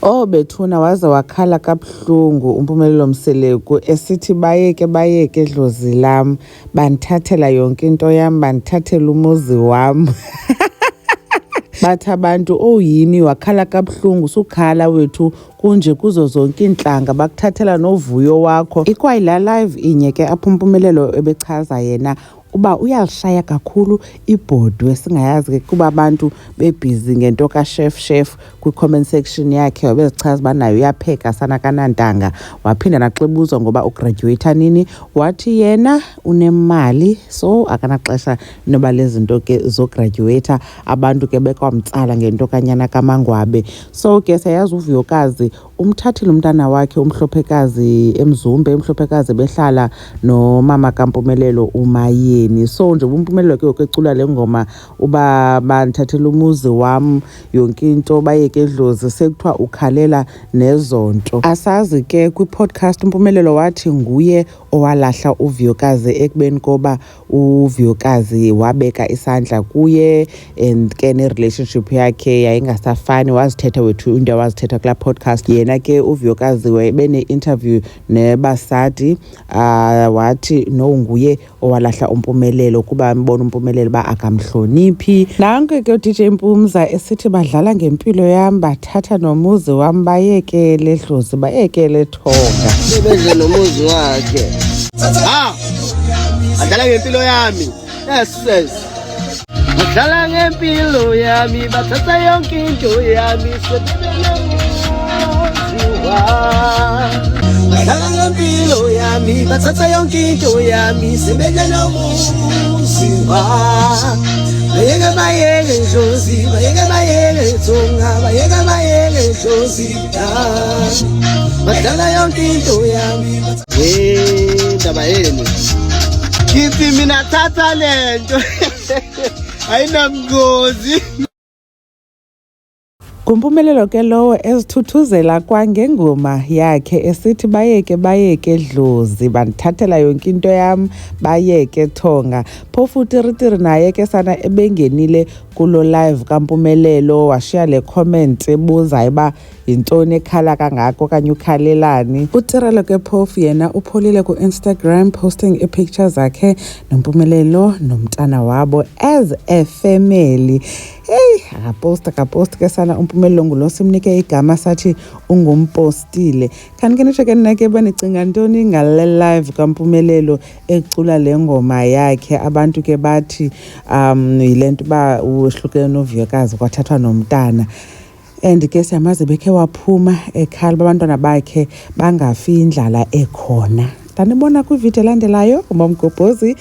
Oh bethuna, waze wakhala kabuhlungu uMpumelelo Mseleku esithi, "Bayeke, bayeke dlozi lam, bandithathela yonke into yam, bandithathela umuzi wam." Bathi abantu, "Oh yini, wakhala kabuhlungu, sukhala wethu, kunje kuzo zonke iintlanga, bakuthathela novuyo wakho." Ikwayila live inye ke apho uMpumelelo ebechaza yena uba uyalishaya kakhulu ibhodwe. Singayazi ke kuba abantu bebhizi ngento kaChef Chef kwi-comment section yakhe, wabezichaza uba naye uyapheka sana kanantanga. Waphinda naxa ebuzwa ngoba ugraduate nini, wathi yena unemali, so akanaxesha inoba lezinto ke zograduate. Abantu ke bekwamtsala ngento kanyana kaMangwabe. So ke siyayazi uVuyokazi umthathile umntana wakhe umhlophekazi eMzumbe, emhlophekazi behlala nomama kaMpumelelo uMayeni. So nje uMpumelelo ke ngoku ecula le ngoma uba bandithathela umuzi wam, yonke into, bayeke edlozi, sekuthiwa ukhalela nezonto. Asazi ke, kwi-podcast uMpumelelo wathi nguye owalahla uVuyokazi ekubeni koba uVuyokazi wabeka isandla kuye and ke ne-relationship yakhe yayingasafani. Wazithetha wethu into awazithetha kulaa podcast. Yena ke uVuyokazi wayebene-interview nebasadi, wathi no, nguye owalahla uMpumelelo kuba mbona uMpumelelo uba akamhloniphi. Nanko ke uDJ Mpumza esithi, "Badlala ngempilo yam, bathatha nomuzi wam, bayekele dlozi, bayekele thonga." Sebedle nomuzi wakhe. Ha, badlala ngempilo yami. Yes, badlala ngempilo yami, bathatha yonke into yami, sebebe nomuzi wami. Badlala ngempilo yami, bathatha yonke into yami, sebedle nomuzi wami. Bayeke, bayeke dlozi, bayeke, bayeke thonga, bayeke, bayeke dlozi yami, badlala yonke into yami. Hey, ndaba yenu, ngithi mina thatha lento, ayinamgozi. Ngumpumelelo ke lowo ezithuthuzela kwangengoma yakhe esithi, "Bayeke, bayeke dlozi, bandithathela yonke into yam, bayeke thonga." Phofu uTiritiri naye ke sana ebengenile kulo live kaMpumelelo, washiya le comment ebuzayo uba yintoni ekhala kangako okanye ukhalelani uTirelo. Ke phofu yena upholile ku-Instagram, posting ii-picture zakhe noMpumelelo nomntana wabo as a family. Heyi, akaposti, akaposti ke sana uMpumelelo, ngulo simnike igama sathi ungumpostile. Khani ke nitsho ke nina ke, banicinga ntoni ngale live kaMpumelelo ecula le ngoma yakhe? Abantu ke bathi yile nto uba uhlukene noVuyokazi, kwathathwa nomntana, and ke siyamazi bekhe waphuma ekhala uba abantwana bakhe bangafi indlala ekhona. Ndanibona kwividiyo elandelayo. Umamgobhozi.